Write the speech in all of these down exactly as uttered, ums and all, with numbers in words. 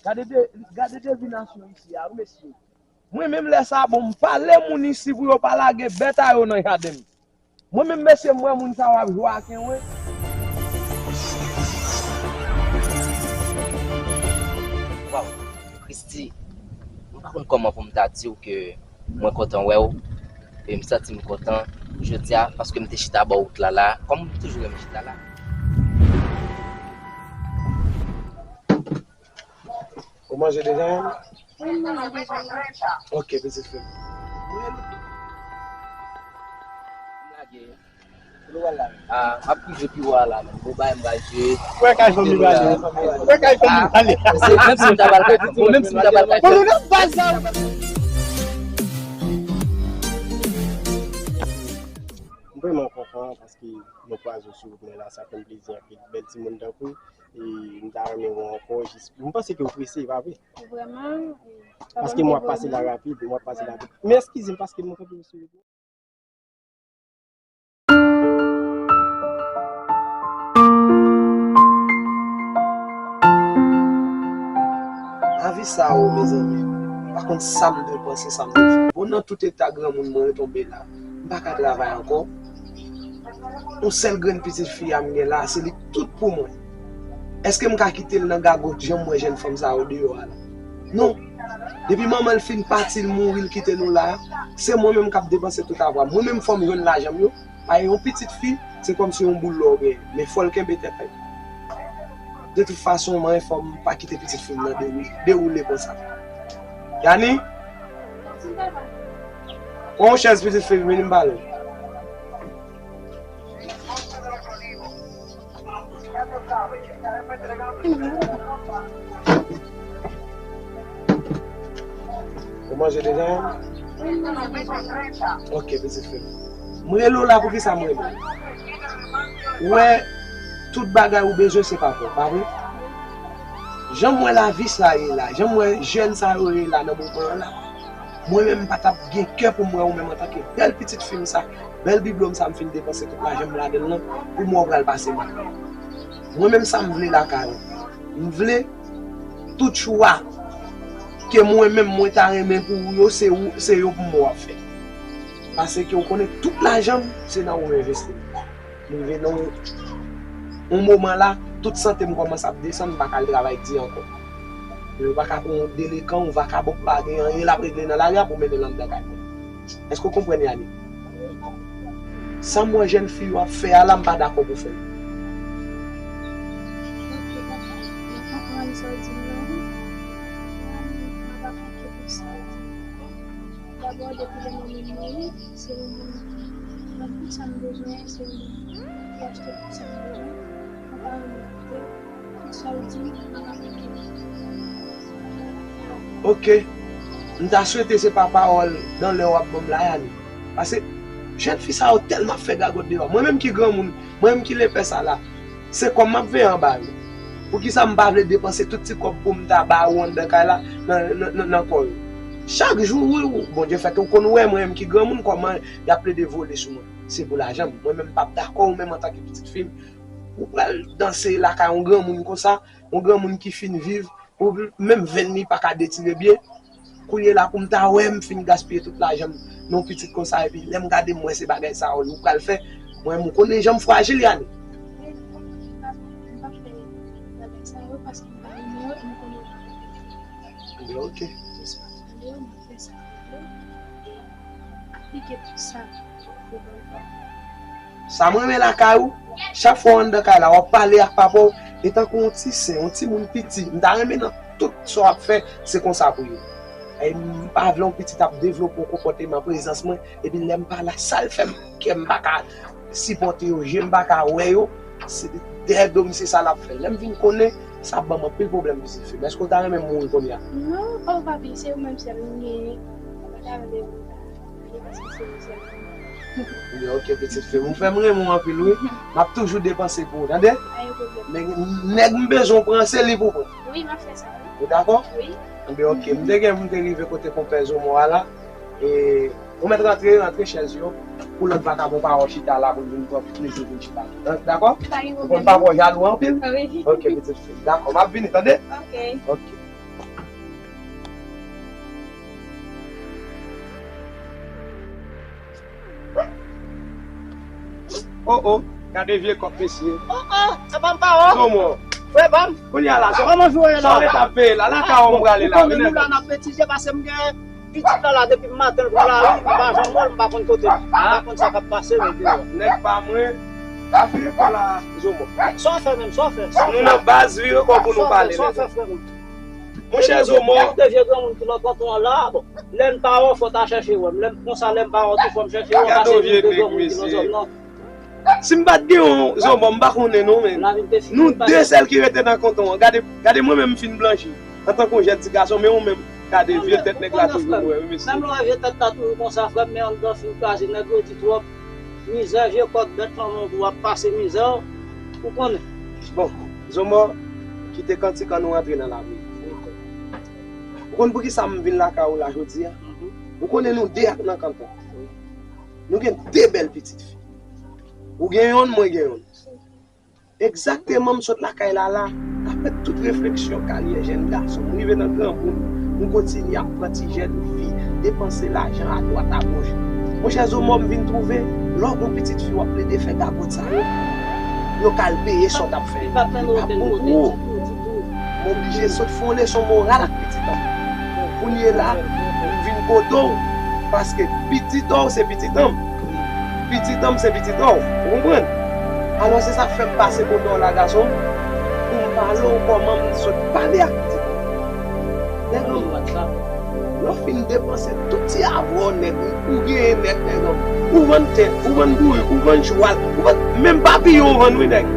Gade de, gade devinasyon isi a, wi, mesye. Mwen menm lè sa bon, m pale moun isi pou yo pa lage bèt a yo nan jaden m. Mwen menm mesye, m wè moun sa yo ap jwe ak en wen. Waw, Christy, m pa konn kòman pou m ta di w ke mwen kontan wè w. E m santi m kontan jodi a paske m te chita bò wout la la, kòm m toujou renmen chita la. Ou manje deja menm? Wi, m manje deja. Ok, pitit fi m. M lage. Kote w al la? Ah, m ap rive pi wo a la menm. Bon, bay m bay jwe. Wè kay fanmi pale. Wè kay fanmi pale. Se menm si m ta pral kay fanmi. Menm si m ta pral kay fanmi. Kote w nan baz la? M vrèman kontan paske nou kwaze w sou wout mwen la, sa fè m plezi anpil. Bèl timoun tankou w, e m ta renmen wè w ankò, jis, m panse ke w prese, e pa vre? Vrèman, Paske m w ap pase la rapid, m w ap pase la rapid. Men eskize m paske m kanpe w sou wout mwen. Lavi sa o, mezanmi, m pa konn sa m dwe panse, sa m dwe fè. Bon, nan tout eta granmoun mwen retonbe la, m pa ka travay ankò. Yon sèl grenn pitit fi a m gen la, se li k tout pou mwen. Èske m ka kite l nan gagot jan m wè jèn fanm sa yo deyò a la? Non. Depi manman l fin pati, l mouri, l kite nou la, se mwen menm k ap depanse tout avwa m. Mwen menm fò m jwenn lajan m yo. Paske yon pitit fi, se kòmsi yon boul lò w genyen, men fò l kenbe tèt li. De tout fason, mwen fò m pa kite pitit fi m nan dewoule, dewoule konsa. Yani, pran yon chèz pitit fi m, vini m pale w. Ou manje deja menm? Ok, pitit fi m. M rele w la, poukisa m rele w? Ou wè, tout bagay ou bezwen se papa w, pa vre? Jan m wè lavi sa ye la, jan m wè jèn sa yo ye la nan moman an la, mwen menm m pa t ap gen kè pou m wè ou menm antanke bèl pitit fi m sa, bèl biblo m sa m fin depanse tout lajan m ladan l lan, pou m wè w pral pase mal. Mwen menm sa m vle lakay ou. M vle tout chwa ke mwen menm mwen ta renmen pou ou yo, se ou, se yo pou mwen w ap fè. Paske ou konnen tout lajan m, se nan ou m envesti l. M rive nan yon, yon moman la, tout sante m kòmanse ap desann, m pa ka al travay di ankò. Yo pa ka pran yon delekan, yon vakabon k pa gen anyen l ap regle nan lari a pou mennen l anndan kay mwen. Èske w konprann, Yani? Sa m wè jèn fi yo ap fè a la, m pa dakò pou fè l. Ok, dakò. Mwen konprann sa w di m nan. Mwen, mwen pa konte pou sa w di m nan. Dabò, depi lè manman m mouri, se yon moun ki ban m tout sa m bezwen, se yon moun ki achte tout sa m bezwen. Mwen pa renmen koute tout sa w di m, mwen pa konte. Ok. M ta swete se pa pawòl dan lè w ap ban m la, Yani. Paske jèn fi sa yo tèlman ap fè gagot deyò. Mwen menm ki granmoun, mwen menm ki lepè sa la, se kòm m ap veye anba yo. Poukisa m pa vle depanse tout ti kòb pou m ta ba ou anndan kay la nan, nan, nan, nan kò yo? Chak jou, wi, ou, Bondye fè ke ou konn wè mwen menm ki granmoun kòman y ap plede vole sou mwen. Se pou lajan m. Mwen menm m p ap dakò ou menm antanke pitit fi m, ou pral danse lakay yon granmoun konsa, yon granmoun ki fin viv, ou menm venn li pa ka detire byen. Kounye la pou m ta wè m fin gaspiye tout lajan m nan yon pitit konsa, epi lè m gade m wè se bagay sa yo ou pral fè, mwen m konnen jan m frajil, Yani. M p ap fè bagay sa yo paske m pa renmen yo e m konnen yo pa renmen m. Ebyen, ok. Jis pa pale yo, m ap fè sa m vle e aplike tout sa yo ban m. Sa m renmen lakay ou, chak fwa w anndan kay la, w ap pale ak papa w, e tankou yon ti sen, yon timoun piti. M ta renmen nan tout sa w ap fè, se konsa pou ye. E m pa vle yon pitit ap devlope yon konpòteman prezans mwen, epi lè m pa la, sa l fè m, kè m pa ka sipòte yo, je m pa ka wè yo, se dèyè do m se sa l ap fè. Lè m vin konnen, sa ap ban m anpil pwoblèm, pitit fi m. Èske w ta renmen m mouri kounye a? Non, oh papi, se ou menm sèl m genyen. Mwen pa ta vle mouri. Li paske se li sèl. Ebyen, ok, pitit fi m. Ou fè m renmen w anpil, wi. M ap toujou depanse pou ou, tande? Pa gen pwoblèm. Men nèg m bezwen w pran, se li pou pran. Wi, m ap fè sa, wi. Ou dakò? Wi. Ebyen, ok. M te gen, m te rive kote konpè Zomo a la. E, ou mèt rantre, rantre chèz yo. Pou lòt vakabon pa wè w chita la, pou l vin pran plezi vin chita. Dakò? Pa gen Ou konn pwoblèm. papa w jalou anpil? Wi. Ok, pitit fi m. Dakò, m ap vini, tande? Ok. Ok. Oh, oh, gade vye kòk, mesye. Oh, oh, se pa m pa wè. Zomo. Frè, ban m. Kounye a la, sa, kòman jwe la? Sa w rete ap veye la? Lakay ou m prale la, wi, nèg. Ou konnen nou la, n ap betize, paske m gen pitit la, la, depi maten l pran lari, m pa janm wè l, m pa konn kote l. M pa konn sa k ap pase, men deyò. Nèg pa mwen, pa vire kò la, Zomo. Sa w fè menm, sa w fè, sa w fè? Nou nan baz, vire kò pou nou pale, nèg. Sa w fè, sa w fè, frè mwen? Monchè Zomo. Gade de vye granmoun ki nan kanton an la, bon. Lè n pa wè w, fò w ta chèche wè m. Lè m konsa, lè m pa wè w tou, fò m chèche wè w, paske de vye granmoun ki nan zòn nan. Si m pa t gen yon Zomo, m pa konnen non, men. Nou de sèl ki rete nan kanton an. Gade, gade mwen menm m fin blanchi. Antanke yon jèn ti gason, men ou menm, gade vye tèt nèg la toujou nwè, wi, mesye. Menm lè w wè vye tèt la toujou konsa, frè m, men anndan fin kraze, nèg yo di twòp. Mizè, vye kòk bèt lanmò pou w ap pase mizè, ou konnen. Bon, Zomo, kite kantik an, nou rantre nan lapriyè. Ou konn poukisa m vin lakay ou la jodi a? Ou konnen nou de ak nan kanton. Nou gen de bèl pitit fi. Ou gen yonn, mwen gen yonn. Egzakteman, m sot lakay la la, apre tout refleksyon karyè jèn gason, m rive nan granmoun, m kontinye ap pran ti jèn fi, depanse lajan adwat agoch. Monchè Zomo, m vin twouve, lè w gon pitit fi w ap plede fè gagòt sa yo, yo ka al peye sa w t ap fè. Li p ap mennen w okenn kote ditou, ditou. M oblije sot fè yon leson moral ak pitit an m. Kounye la, m vin kote w, paske pitit an w se pitit an m. Pitit an m se pitit an w, ou konprann? Alò se sa k fè m pase kote w la, gason m, pou m pale w kòman m sot pale ak pitit an m. Nèg an m, lè w fin depanse tout ti avwa w nèt, ou genyen nèt, nèg an m. Ou vann tè, ou vann bourik, ou vann chwal, ou vann, menm papiyon w vann wi, nèg.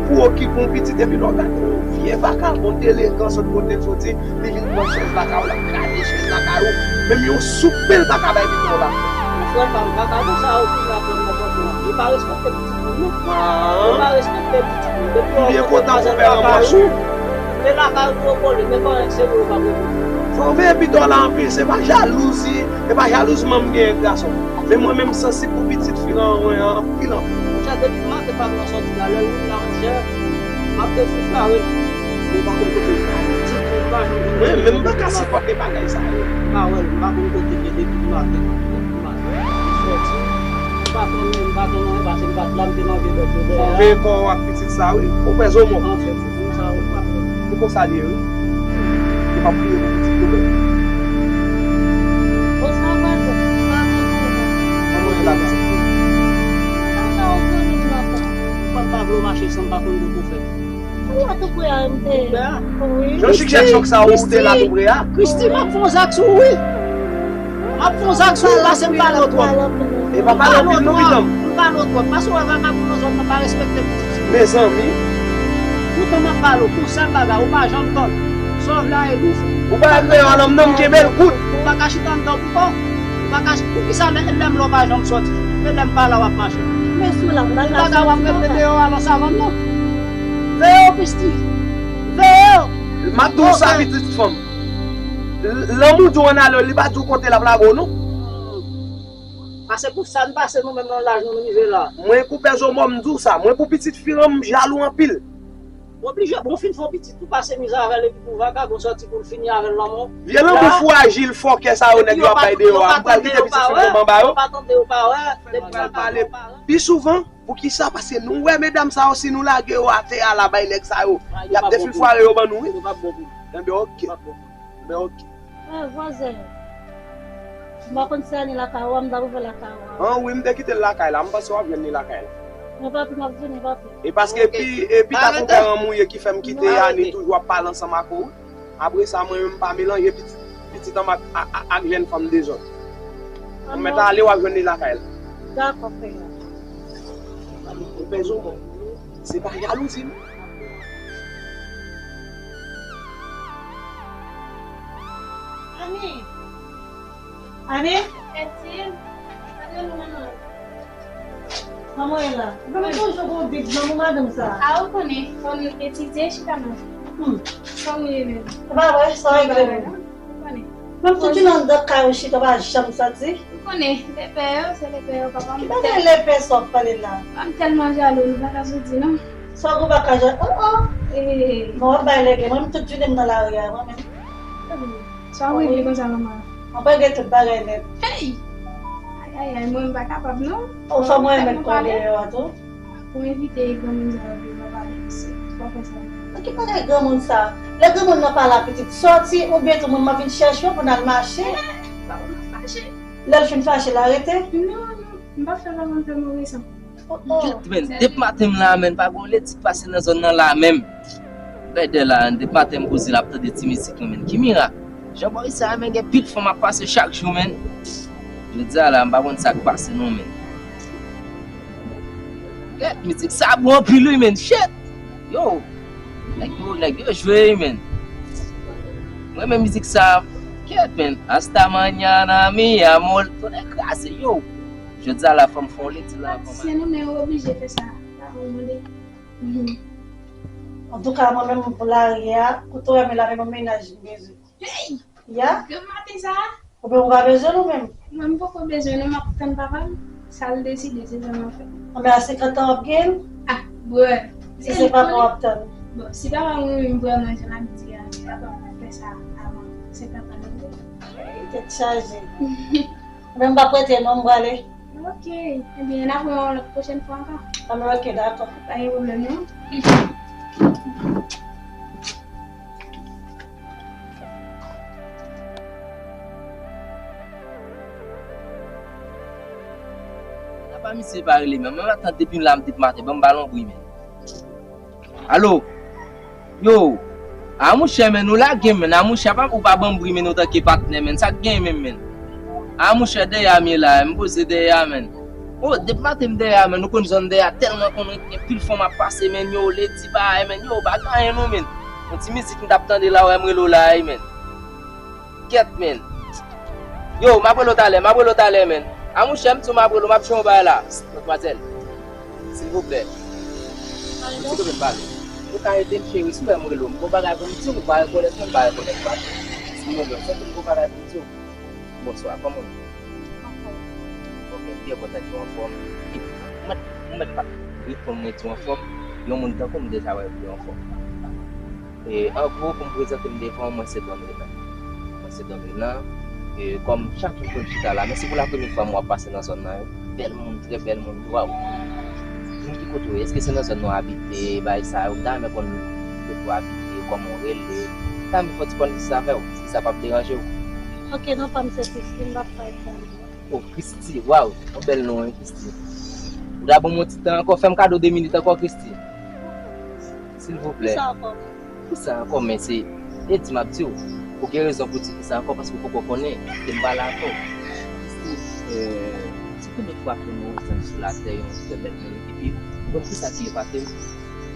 Pou okipe yon pitit, epi lè w gade yon vye vakabon delegan sot kote l soti, li vin pran chèz lakay ou, l ap kraze chèz lakay ou. Menm yon soup pen l pa ka bay pitit ou la. Frè pa m, vakabon sa yo ki la pran nan kanton an. Li pa respekte pitit moun non. Li pa respekte pitit moun. Depi ou byen kontan konpè ranmase w. E lakay ou tou kole, men kòrèk se pou yo pa kole. Fò w veye pitit ou la anpil, se pa jalouzi, e pa jalouzi manm genyen gason. Men mwen menm m sansib pou pitit fi lan mwen anpil anpil. Monchè, depi maten pa m nan sòti la, lè l vin la, monchè, m ap defiflare l. Ou pa konn kote l pral ditou, ou pa janm konn kote l pral. Mwen menm m pa ka sipòte bagay sa yo. M pa wè l, m pa konn kote l ye depi maten. Depi maten. M sòti, m pa konn, m pa konn anyen, paske m pa t la, m te manje bèt yo dèyè. Fò w veye kò w ak pitit sa wi. Ou kwè Zomo? Anfen, fou, fou sa yo pa fè. Se konsa l ye wi. Yo p ap priye pou pitit yo menm. Bon, sa va, m pa konn anyen. Kòman w ye la, pitit fi? Sa sa w konnen m la fè? Ou pa, m pa vle w mache san m pa konn kote w fè. Ou wè tou prè a m te. Wi. Jan w chik chèk chòk sa ou te la tou prè a. Christy, m ap fè yon zak sou ou wi. M ap fè yon zak sou ou, pase m pale w twòp. E pa pale anpil non, pitit an m. M pale w twòp, pase w wè vakabon nan zòn nan pa respekte pitit fi. Mezanmi. Poutan m ap pale w, pou sèl bagay, ou pa janm tann. Sa w vle a e nou fè. Ou pa kreyòl an m non, m kenbe l kout. Ou pa ka chita anndan pou kò w. Ou pa ka, poukisa lè, lè m la w pa janm sòti? E lè m pa la w ap mache? Men sou la, m pa la. Bagay w ap rete deyò a nan savann nan. Veye w, Christy. Veye w. M ap di w sa, pitit fanm. L-, lanmou di w ann ale, li pa di w kote l ap lage w non. Pase pou sa n pase nou menm nan laj nou, nou rive la. Mwen koupè zo mò, m di w sa. Mwen pou pitit fi an m jalou anpil. Oblije, bon, fin fè yon pitit pou pase mizè avè l epi pou vakabon sòti pou l fini avè l lanmò. Vye lanmou frajil, fòkè sa yo nèg yo ap bay deyò a. M pral kite pitit fi m tonbe anba yo. Yo pa tande, yo pa wè. Depi sa pale pi souvan. Poukisa? Paske nou wè medam sa yo, si nou lage yo atè a la bay nèg sa yo, y ap defilfware yo ban nou wi. Yo p ap bon pou nou. Enben oke. Yo p ap bon pou nou. Enben oke. Eh, vwazen. M pa konn si Ani lakay ou a, m t ap ouvè lakay ou a. An wi, m te kite l lakay la, m panse w ap jwenn li lakay la. Men papi, m ap vini, papi. E paske epi, epi ta konpè an mouye ki fè m kite Ani toujou ap pale ansanm ak ou. Apre sa, mwen menm m pa melanje pitit, pitit an m ak, ak, ak, ak jèn fanm dezòd. Ou mèt ale, w ap jwenn li lakay la. Dakò, frè. Ou pèse w bon. Se pa jalouzi non. Ani! Ani! Kèt, gade nou manman. Manman e la. Manman toujou gon big nan madanm sa. A, ou konnen, fò n etidye, chita manje. Hmm. Kòm ou ye menm. E pa vre, sa regle menm. Ou konnen. Menm tout jounen anndan kay ou chita, ou pa janm sòti. Ou konnen, lepè yo, se lepè yo, papa m. Ki bagay lepè sa w ap pale la? Papa m tèlman jalou, li pa ka sòti non. Sa w pa ka jalou? Oh, oh. Bon, w ap bay lege, mwen menm tout jounen m nan lari a, mwen menm. Sa w regle konsa, manman? Mwen pa gen tout bagay nèt. Hey! Ay, ay, ay, mwen m pa kapab non. Ou fè mwen met kò deyò a tou. Ou envite granmoun sa yo vin nan pale isi. Ou pa fè sa. Nan ki bagay granmoun sa? Lè granmoun nan pa la, pitit, sòti oubyen tou moun nan vin chèche w pou n al mache. Eh, pa pou nou fache. Lè l fin fache, l arete? Non, non, m pa fè granmoun fè move san. Oh, oh. Kèt, men, depi maten m la, men, pa gon leti k pase nan zòn nan la menm. Gade la, depi maten m poze l ap tande ti mizik, men, ki mirak. Jan bò isi a, men, gen pil fanm ap pase chak jou, men. Jodi a la, m pa konn sa k pase non, men. Kèt, mizik sa bon anpil wi, men. Shit! Yo! Nèg yo, nèg yo jwe wi, men. M renmen mizik sa. Kèt, men. Hasta mañana, mi amor. Tonnè kraze, yo! Jodi a la, fò m fè yon leti la, fò m... Se nou menm oblije fè sa. Pa pou mande. Antouka, mwen menm pou lari a, kote w wè m la, men mennaj m bezwen. Hey! Ya? Grann maten sa a? Oubyen ou pa bezwen nou menm? Mwen, m poko bezwen nou, m ap tann papa m. Sa l deside, se sa m ap fè. Anben, a senkant an w ap gen l? Ah, bro. Si se papa w ap tann. Bon, si papa m renmen m vrèman jan l ap di a, papa m ap fè sa avan senkant an rive. Tèt chaje. Anben, m p ap rete non, m prale. Ok. Ebyen, n ap wè yon lòt pwochèn fwa ankò. Anben, ok, dakò. Pa gen pwoblèm non. Apa misye pa rele menm? Mwen ap tann depi la, depi maten, ban m ba l yon bri, men. Alo? Yo! A monchè, men, ou lage m, men. A monchè, pa, ou pa ban m bri, men, antanke patnè, men. Sa k gen menm, men? A monchè, dèyè a m ye la, m poze dèyè a, men. O, depi maten m dèyè a, men, ou konn zòn dèyè a tèlman konn ret gen pil fanm ap pase, men, yo, leti bagay, men, yo, pa gen anyen non, men. Yon ti mizik m t ap tande la, wè m rele w la, wi, men. Kèt, men. Yo, m ap rele w talè, m ap rele w talè, men. A monchè, m di w m ap rele w, m ap jwe yon bagay la, madmwazèl. Silvouplè. Alo? Ou ti kote m pale. Ou ka ede m, cheri, si w wè m rele w, m gon bagay pou m di w, ou pa rekonèt mwen, m pa rekonèt ou. Si m rele w, se pou m gon bagay pou m di w. Bonswa, kòman w ye? Anfòm. Ok, m byen kontan di w anfòm. Ou mèt, ou mèt pa reponn mwen di w anfòm. Yon moun tankou m deja wè m li anfòm. E, an gwo, pou m prezante m devan w, mwen se Don Renan. Mwen se Don Renan. E, kòm chak jou m konn chita la, men se pou la premye fwa m wè w ap pase nan zòn nan, yon bèl moun, trè bèl moun, waw. Di m ki kote w ye, èske se nan zòn nan w abite, bagay sa yo, m ta renmen konn kote w abite, kòman w rele, m ta renmen fè yon ti kònèt avè w, si sa p ap deranje w. Ok, non pa m se Christine, m ap pale. Oh, Christy, waw, yon bèl non, wi, Christy. Ou ta ban m yon ti tan ankò, fè m kado de minit ankò, Christy. Silvouplè. Kisa ankò? Kisa ankò, men se, e di m ap di w, ou gen rezon pou di kisa ankò, paske ou poko konnen, ke m pale avè w. Christy, euh, se premye fwa ke nou wè w sou latè, yon trè bèl moun. Epi, ou konn kisa ki epate m?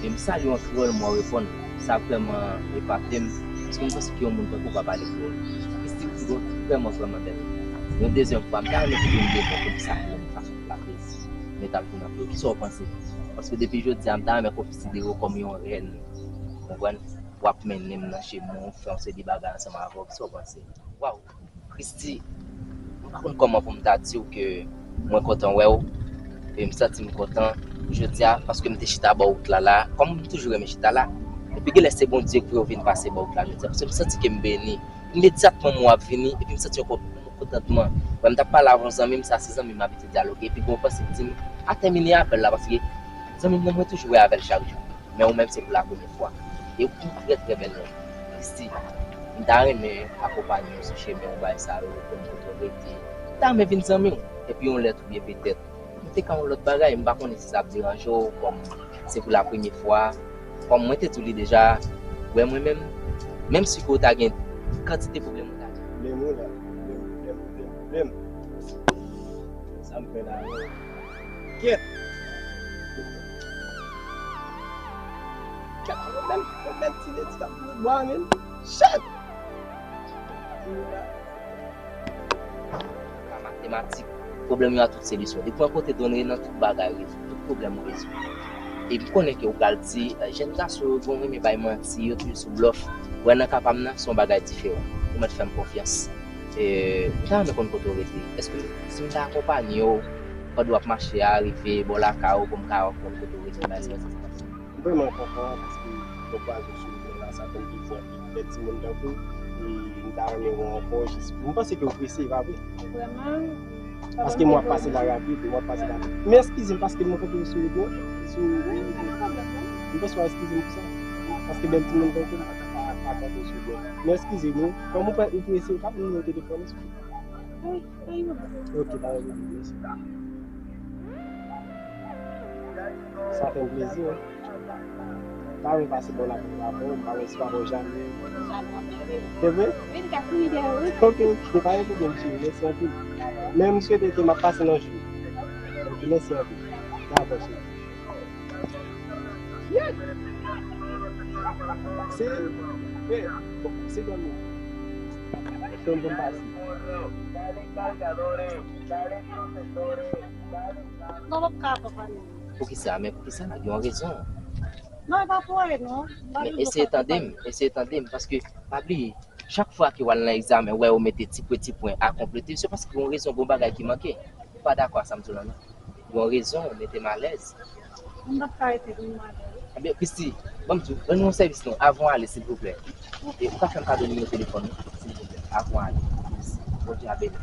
E m salye w an kreyòl, mwen reponn. Sa vrèman epate m, paske m panse ke yon moun tankou w pa pale kreyòl. Christy, ou vrèman, vrèman bèl. Yon dezyèm fwa, m ta renmen kite m devan pou m salye w yon fason ki pa plezi. Men ta vin anpil. Kisa w panse? Paske depi jodi a, m ta renmen konsidere w kòm yon rèn. Ou konprann? W ap mennen m nan chemen w, fè yon seri de bagay ansanm avè w. Kisa w panse? Waw! Christy, m pa konn kòman pou m ta di w ke mwen kontan wè w. E m santi m kontan jodi a, paske m te chita bò wout la la, kòm m toujou renmen chita la. Epi genlè se Bondye ki voye w vin pase bò wout la jodi a, paske m santi ke m beni. Imedyatman mwen w ap vini, epi m santi yon kon-, yon kontantman. Wè, m t ap pale avè yon zanmi m, sa se zanmi m abitye dyaloge, epi gen yon panse k di m, a tèmine apèl la, paske zanmi m nan, mwen toujou wè avè l chak jou. Men ou menm, se pou la premye fwa. E ou trè, trè bèl non. Christy, m ta renmen akonpaye w sou chemen w, bagay sa yo, konn kote w rete. M ta renmen vin zanmi w. Epi yon lèt oubyen petèt. M te ka yon lòt bagay, m pa konnen si sa ap deranje w, kòm se pou la premye fwa. Kòm mwen te di w li deja, wè mwen menm, menm si ke w ta gen kantite pwoblèm ou ta gen. Pwoblèm ou la, pwoblèm, pwoblèm, pwoblèm, pwoblèm. Sa m fè la, yo. Kèt! Kèt, yon bèl, yon bèl ti leti k ap bout bwa, men. Shit! Pa matematik, pwoblèm yo a tout solisyon. Depi w rankontre Don Renan, tout bagay rezoud, tout pwoblèm ou rezoud. E m konnen ke ou pral di, eh, jèn gason yo bon renmen bay manti, yo toujou sou blòf. Wè nan ka pa m nan, se yon bagay diferan. Ou mèt fè m konfyans. E, m ta renmen konn kote w rete. Èske si m ta akonpanye w pandan w ap mache a, rive bò lakay ou, pou m ka konn kote w rete, bagay sa yo? M vrèman kontan paske mwen kwaze w sou wout mwen la, sa fè m toujou anvi wè timoun tankou w. E m ta renmen wè w ankò, jis, m panse ke w prese, pa vre? Vrèman, Paske m wè w ap pase la rapid, m wè w ap pase la. Men eskize m paske m kontre w sou wout mwen. Sou... M panse w a eskize m pou sa. Paske bèl timoun tankou m pa, pa, pa kontre w sou wout mwen. Men eskize m wi. Kòm ou prese, ou ka ban m nimewo telefòn ou, silvouplè? Ok, pa gen pwoblèm, mèsi. Sa fè m plezi, wi. Pa vle pase bò la pou m pa wè w, m pa wè si w ap wè w jamè. Se vre? Wi, m ka kouri dèyè w, wi. Ok, ok, pa gen pwoblèm, cheri. Mèsi anpil. Men m swete ke m ap pase nan jou. Ok, mèsi anpil. Dakò, cheri. Se, men, bon, se granmoun. Fè m pase. Non, m ap ka papa. Poukisa? Men poukisa? Gen yon rezon. Non, e pa pou anyen, non. Men eseye tande m, eseye tande m, paske pa bliye, chak fwa ke w al nan egzamen, w wè yo mete ti pwen, ti pwen a konplete, se paske gen yon rezon, gen yon bagay ki manke. Ou pa dakò a sa m di w la, non? Gen yon rezon, ou mete m alèz. M p ap ka rete pou m ale. Ebyen, Christy, ban m di w, rann nou yon sèvis non, avan w ale, silvouplè. E ou ka fè m kado nimewo telefòn ou, silvouplè, avan w ale, please. Bondye a beni w.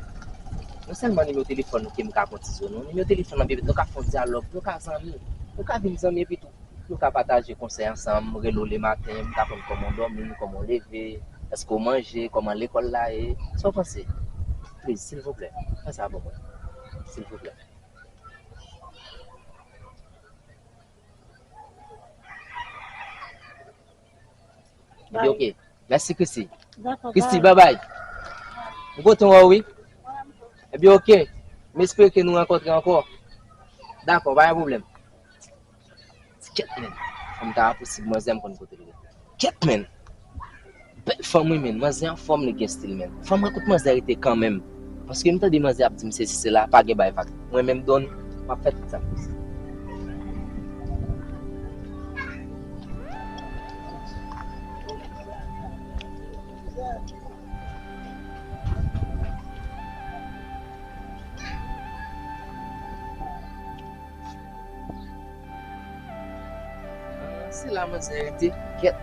Non sèlman nimewo telefòn ou ke m ka pran ti zo non, nimewo telefòn nan, bebe, nou ka fè yon dyalòg, nou ka zanmi, nou ka vin zanmi epi tou. Nou ka pataje konsèy ansanm, rele w lematen, m ka konn kòman w dòmi, kòman w leve, èske w manje, kòman lekòl la ye. Sa w panse? Please, silvouplè, fè sa pou mwen. Silvouplè. Ebyen, ok. Mèsi, Christy. Dakò, Christy, bye bye. M kontan wè w, wi. Ebyen, ok. M espere ke nou rankontre ankò. Dakò, pa gen pwoblèm. Kèt, men. Fanm ta posib, manzè m konn kote l ye. Kèt, men. Bèl fanm, wi, men. Manzè anfòm, li gen stil, men. Fò m wè kot manzè rete kanmenm. Paske m tande manzè ap di m sesi, sela, pa gen bay vag. Mwen menm, Don, m ap fè tout sa m posib. Se la manzè rete, kèt.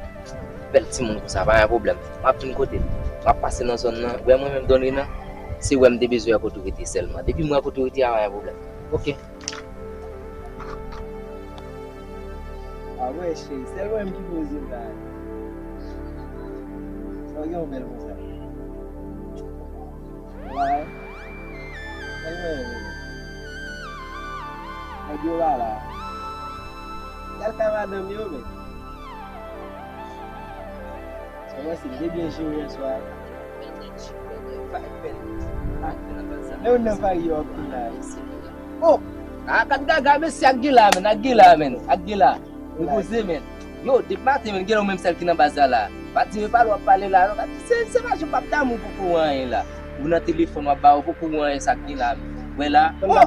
Bèl timoun konsa, pa gen pwoblèm. M ap vin kote l. M ap pase nan zòn nan. Wè mwen menm Don Renan, se wè m te bezwen wè kote w rete sèlman. Depi m wè kote w rete a, pa gen pwoblèm. Ok. A wè, cheri, sèl mwen menm ki poze m la. Sa w gen yon bèl konsa. Wè. Sèl mwen menm. Nèg yo la la. Y al kay madanm yo, men. Sa w panse, m te byen jere yè swa. Men ou nan fay yo ap tou la. Oh! Ah, gad gaga, mesye, ak gila, men, ak gila, men, ak gila. Nou poze, men. Yo, depi maten, men, gen yon menm sèl ki nan baz la, la. Pa di, men pale w ap pale la, non. Pa di, se, se pa jan pap damou poko anyen la. Ou nan telefòn, w ap ba yo poko anyen sa k gen la, men. Wè la. Oh!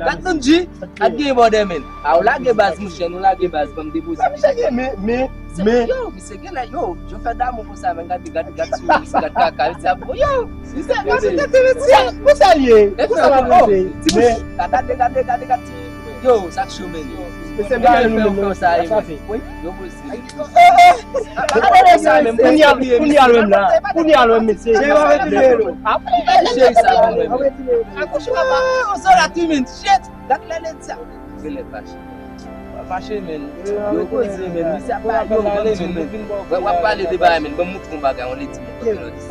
Gad Don G, gad gen bòdè, men. A, ou lage baz, monchè, nou lage baz, ban m depoze. Men, men, men. Yo, misye gen la, yo, yo fè damou konsa, men, gad, gad, gad, gad kaka, misye ap, yo. Misye, misye tete, misye. Pou sa l ye? Pou sa l ye? Ti bouch. Gade, gade, gade, gade ti. Yo, sa k cho, men. Misye fè yon fè sa, men. Yo, poze. Kounye a l menm la. Kounye a l menm, mesye. Cheri, pa retire l. Cheri, sa, men. Akouche, papa. Oh, on se la, ti men. Shit. Gad lè lè di sa. Genlè fache. Pa fache, men. Yo koze, men. Misye ap bay yo, ban m di w, men. Wè, w ap pale de bagay, men. Ban m moutre w yon bagay, yon ledi m rankontre lòt jou.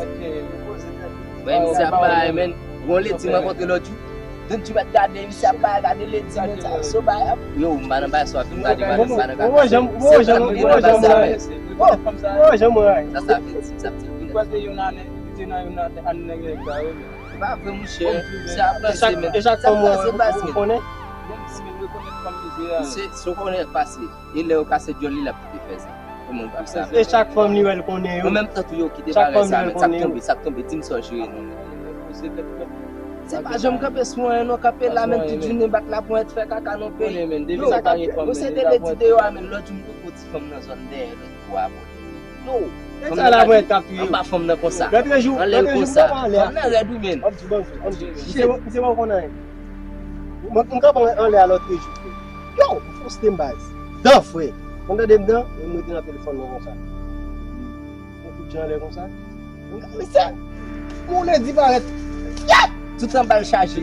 Wè, misye ap bay, men. Yon ledi m rankontre lòt jou. Don G mèt gade, misye ap bay, gade ledi, men. Sa so bay, ap. Yo, m pa nan bagay sa w ap vin gade, m pa nan bagay sa. Sa sa fè di, sa fè di. Se pa vre, monchè. Se ap pase, men. E chak fanm ou konnen? Misye, si w konnen pase, e lè yo kase dyòl li, l ap kite fè sa. Pou moun pou sa. E chak fanm li wè l konnen yo. Ou menm tantou yo kite bagay sa, men. Sa k tonbe, sa k tonbe, di m sa w jere non. Se pa janm kanpe sou anyen non, kanpe la, men, tout jounen bat laponyèt, fè kaka nan peyi. Yo, sa k ap fè, yo se te ledi deyò a, men, lòt jou m tou fè ti fanm nan zòn dèyè lòt bò a. Yo. Nèg sa la mwen k ap touye w. Anba fanm nan konsa. Lòtrejou, anlè l konsa. Fanm nan rèd wi, men. Misye pa konn anyen. Mwen, m kanpe anlè a lòtrejou. Yo, m fwouste m baz. Dan, frè. Mwen tande m dan, e m rete nan telefòn mwen konsa. Mwen tout jan anlè konsa. Mwen gade mesye. Mwen lè di parèt. Yap! Tout an bal chaje.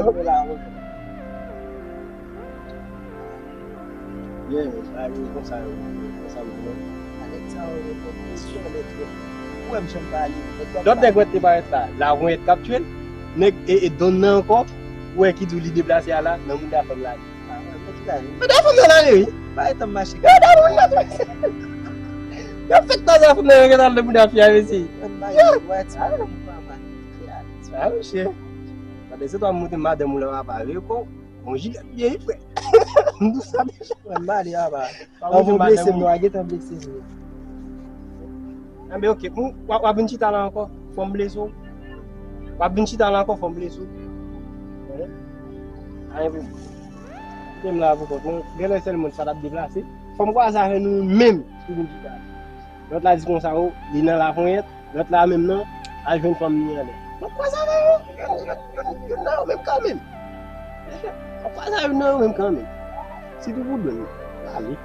non. Mwen la, mwen. Byen, men, sa rive konsa, yo, konsa, mwen, non. A, nèg sa yo, yo pran kesyon, nèg yo. Ou wè m janm pale, nèg yo. Lòt nèg wè te parèt la, lavonyèt k ap tchwe l. Nèg, e, e, donn nan ankò, ou wè ki di w li deplase a la, nan mouda fanm la. A, mwen, mwen ki ta ye. Mouda fanm nan ale, wi. Bay tan m mache. Mouda fanm nan. Yo fèk ta sa fanm nan, yo gentan al nan mouda fi a, mesye. Mwen, bay, wè, ti, mwen, mwen, mwen. A, mesye. Gade, se twa monte madanm ou la, w ap ale, ko. Bon, Jilyèt byen, wi, frè. M di w sa deja. Mwen, m ale, papa. Anvan w blese m, non, a gentan blese m. Anben, oke, bon, w ap, w ap vin chita la ankò, fò m blese w. W ap vin chita la ankò, fò m blese w. Anyen pou m. Kite m la pou kont mwen. Genlè sèl moun sa t ap deplase. Fò m kwaze avè nou menm pou vin chita la. Lòt la di konsa, o, li nan laponyèt. Lòt la menm nan, al jwenn fanm li anlè. Mwen kwaze avè yo, youn, youn, youn, youn nan yo menm kanmenm. Mwen kwaze avè youn nan yo menm kanmenm. Sitou pou dwèl mwen. Ale.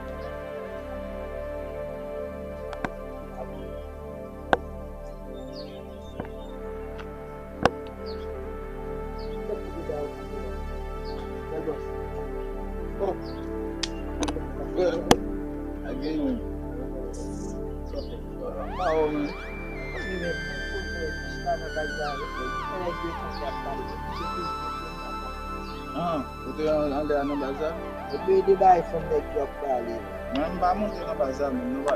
Ah, ou te an- anlè a nan baz la? Epi de bagay fanm nèg yo ap pale. Mwen, m pa monte nan baz la, menm, non, pa.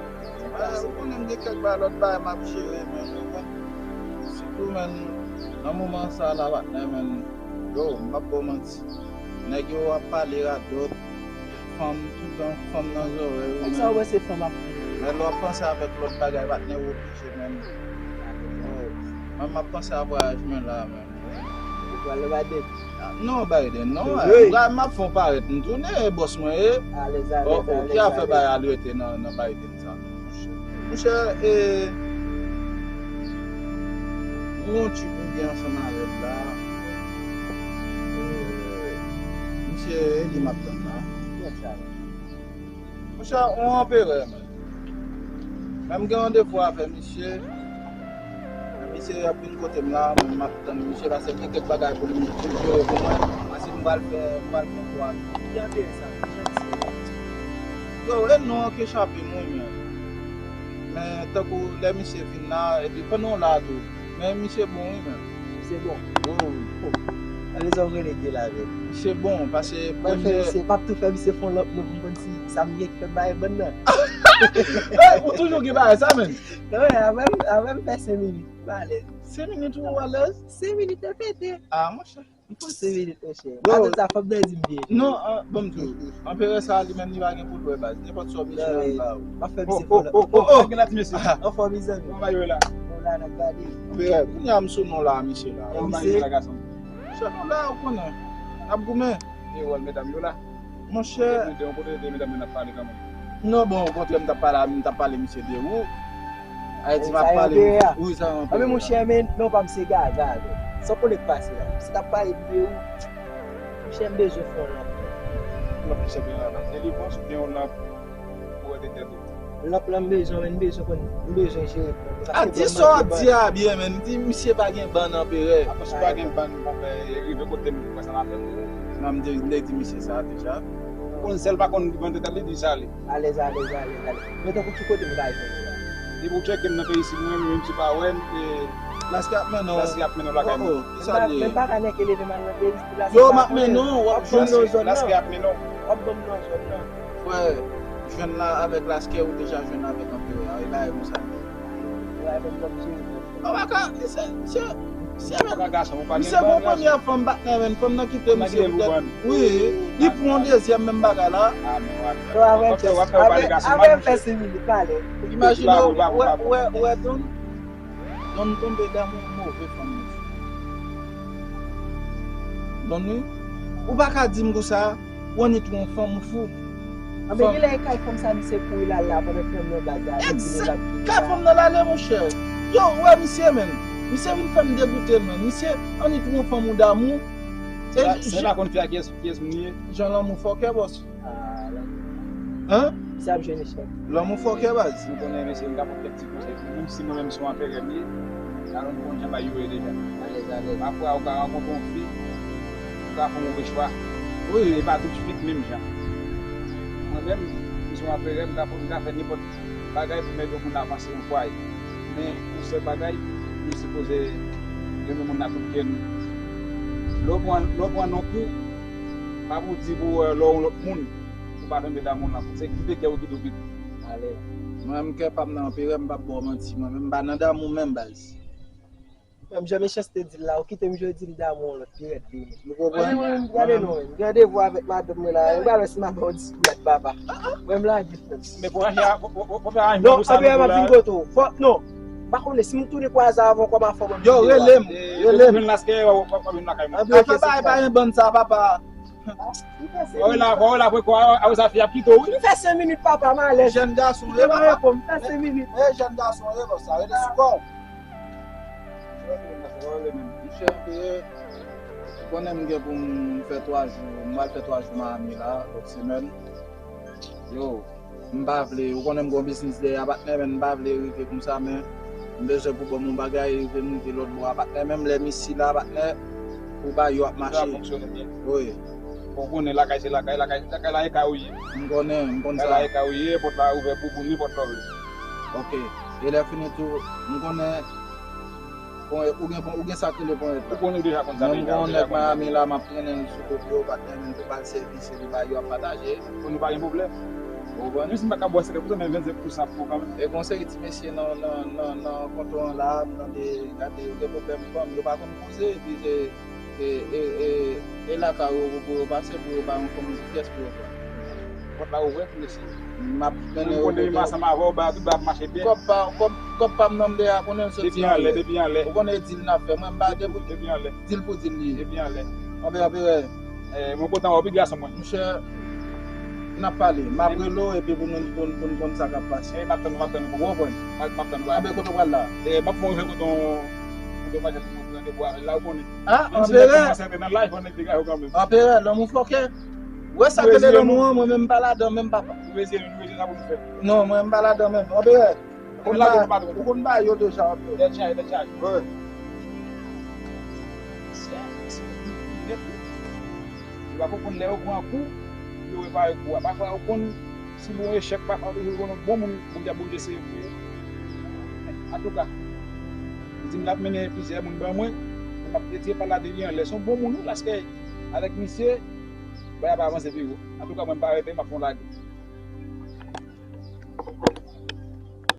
Ah, ou konnen m gen kèk bagay, lòt bagay m ap jere, men, ou konprann? Sitou, men, nan moman sa la, patnè, men, yo, m p ap ba w manti. Nèg yo ap pale radòt, fanm, toutan fanm nan zòrèy ou. Nèg sa, ou wè se fanm ap pale. Men lè w ap panse avèk lòt bagay, patnè, ou oblije, men. Mwen, m ap panse a vwayaj mwen la, men. Ou pral nan Biden? Non, Biden, non. Wi. M ap fè w parèt, m tounen, bòs mwen, e. Alèz, alèz, alèz. Oh, oh, ki afè bay al rete nan, nan Biden sa? Monchè, e, nou yon tip nou gen ansanm avè l la. E, misye, e li m ap tann la. Yes, sir. Monchè, yon anperè, men. Men m gen randevou avè misye. Men misye ap vin kote m la, mwen m ap tann misye, paske gen kèk bagay pou li, pou li jere pou mwen. Paske m pral fè, m pral fè kwa. Ki anperè sa? Ki jan misye ye? Yo, e non an ki chape m, wi, men. Men tankou lè misye vin la, epi pandan w la tou. Men misye bon, wi, men. Misye bon. Wi, wi. Gade sa w rele gay la, men. Misye bon, paske premye. M ap tou fè misye fè yon lòt moun pou m konn si sa m ye k fè bay bann nan. Ey, ou toujou gen bagay sa, men. Non, men, avè m, avè m fè senk minit, m alèz. Senk minit ou alèz? Senk minit e pete. Ah, monchè. M fè senk minit, monchè. Yo. Atè sa, fòk dè di m byen. Non, an, ban m di w. Anperè sa, li menm, li pa gen pou l wè baz. Nenpòt sa w bezwen, li ba ou. M ap fè misye fè lòt. Oh, oh, oh, oh, gen la ti mesye. Anfòm, mezanmi. Kòman yo la? Nou la, n ap gade. Anperè, kounye a m sou non la, misye la. Kòman yo la, gason? Chè nou la, ou konnen. N ap goumen. E wòl medam yo la. Monchè. Yon kote de medam yo n ap pale kanmenm. Non, bon, okontrè, m t ap pale, m t ap pale misye de ou. Ayiti, m ap pale. Wi, sa yon anperè. Anben, monchè, men non pa m se Gaga, non. San konnen k pase la. Si t ap pale de ou, monchè, m bezwen fè yon lanp. Lanp ki sèvi la, la. Delivrans oubyen yon lanp pou wè de tèt ou. Lanp lan m bezwen, men m bezwen konn, m bezwen jere. A di sa w ap di a byen, men. Di misye pa gen bann anperè. Apre si pa gen bann, konpè, e rive kote m, konpè, sa m ap fè. Non, m te, m te di misye sa deja. Ou konn sèl pa konn vande tèt li, di sa li. Alèz, alèz, alèz, alèz. Men tankou ki kote m ka jwenn ou la? Depi ou tcheke m nan peyi isit, mwen menm, menm si w pa wè m, e Laskè ap mennen w. Laskè ap mennen w lakay mwen. Oh, oh, ki sa l ye? Men m pa ka nèke leve m al nan peyi isit la. Yo, m ap mennen w, w ap jwenn nan zòn nan. Laskè ap mennen w. W ap ban m nan zòn nan. Frè, jwenn la avèk Laskè, ou deja jwenn avèk anperè a. E bagay konsa. Bagay menm kòm si. Ou pa ka, se, se, se, men. Misye gon premyè fanm, patnè, men fanm nan kite misye poutèt. Wi, li pran yon dezyèm menm bagay la. Avè m fè senk minit, pale. Imajine w, wè, wè, wè, Don. Don tonbe damou move fanm. Don wi. Ou pa ka di m konsa. Ou annik yon fanm ou fou. Anben, gen lè e kay fanm sa misye kouri l al la pandan fanm nan baz la. Egzak. Kay fanm nan l ale, monchè. Yo, ou wè misye, men. Misye vin fè m degoute, men. Misye annik yon fanm ou damou. Se la, se la konn fi a kiyès, kiyès moun li ye? Jan lanmou fòkè, bòs. Ah, lanmou. Hein? Misye ap jwenn echèk. Lanmou fòkè, baz. Ou konnen, mesye, m ka pran kèk ti konsèy. Menm si mwen menm se yon anperè m ye, alò m konn jan bagay yo ye deja. Alèz, alèz. Pafwa, ou ka rankontre yon fi, ou ka fè yon move chwa. Wi. E pa tout fi k menm jan. Mwen menm, m se yon anperè, m ka, m ka fè nenpòt bagay pou m ede yon moun avanse yon fwaye. Men, yon sèl bagay, nou sipoze renmen moun nan tout kè nou. Lè w pran, lè w pran non kou, pa pou di pou, euh, lè w yon lòt moun, pou pa tonbe damou nan kou. Se kite kè w kite w kite. Ale. Mwen menm kè pa m nan anperè, m p ap ba w manti. Mwen menm m pa nan damou menm, baz. Menm jan Mechanste di l la, ou kite m jodi, m damou yon lòt pi rèd demen. Ou konprann? Gade non, men. Gen randevou avèk madanm mwen la. Mwen pa wè si m ap ba w diskou la, papa. Mwen m lage frè m. Men pou ranje a, pou, pou, pou, pou fè aranjman pou sa. Non, anperè m ap vin kote w. Fò, non. M pa konnen si m tounen kwaze avè w kòman fò mwen. Yo, rele m. Rele m. Vin Laskè, w ap vin lakay mwen. Anperè, pa bay, pa gen bann sa, papa. Wè la, wè la, wè kwa, a, sa fi ap kite w, wi. M fè senk minit, papa, m alèz. Jèn gason, e papa. M fè senk minit. E jèn gason, e bòs sa, rete sou kò w. Monchè, ou konnen m gen pou m fè twa jou, m pral fè twa jou Miami la, lòt semèn. Yo. M pa vle, ou konnen m gon biznis dèyè a, patnè, men m pa vle rive konsa, men m bezwen pou ban m yon bagay, rive m rive lòt bò a, patnè, menm lè m isi la, patnè, pou bagay yo ap mache. Sa ap fonksyone byen. Wi. Bon, ou konnen lakay se lakay, lakay, lakay la e kay ou ye. M konnen, m konn sa. Lakay la e kay ou ye, pòt la ouvè pou, pou nenpòt lè w vle. Ok. E lè fini tou, m konnen Ponyèt, ou gen, ou gen sa k rele ponyèt la. Ou konnen, ou deja konn sa deja. Menm gon nèg Miami la, m ap trennen l sou kote yo, patnè, menm pou ba l sèvis, se li ba yo ap pataje. Pou nou pa gen pwoblèm. Ou konprann? Menm si m pa ka ba w senkant pou san, men vennsenk pou san pou kanmenm. E gon seri ti mesye nan, nan, nan, nan konto an la, m tande, gade, yo gen pwoblèm fanm, yo pa konn koze, epi se, e, e, e, e lakay yo pou yo pase, pou yo ba yon fanm pyès pou yo pran. Pòt la ouvè pou mesye. M ap mennen yo kote. Ou konnen m ansanm avè w, bagay tout bagay ap mache byen. Kòb pa, kòb, kòb pa m nan m deja konnen l soti anlè. Depi anlè, depi anlè. Ou konnen e dil n ap fè. Mwen m pa de pou dil pou dil li ye. Depi anlè. Anpè, anpè, wè. Eh, mwen kontan wè w wi gason mwen. Monchè, n ap pale. M ap rele w epi pou nou, pou, pou n konn sa k ap pase. Eh, m ap tann ou, m ap tann ou. Ou konprann? M ap, m ap tann ou. Anpè, kote w pral la? Eh, m ap fè yon rive kote yon, kote yon madanm mwen pran randevou avè l la, ou konnen. Ah, anperè. Anperè, lanmou fòkè. Wè sa k rele lanmou an, mwen menm m pa ladan menm papa. Nou reziye nou, nou reziye sa pou m fè. Non, mwen m pa ladan menm. Anperè, Ou lage nou patwon. Ou konn ba yo deja, Anperè. Tèt chaje, tèt chaje. Wi. Se, se, nèt, wi. Yo pa konprann lè yo pran kou, yo repare kou a. Pafwa yo konn, si bon echèk, pafwa yo toujou konn bon moun, Bondye ap oblije sere pou yo. Antouka, li di m l ap mennen plizyè moun ban mwen, men m ap retire pale la de li anlè. Se yon bon moun, wi, paske avèk misye, bagay ap avanse pi wo. Antouka, mwen m pa rete, m ap fè yon lage.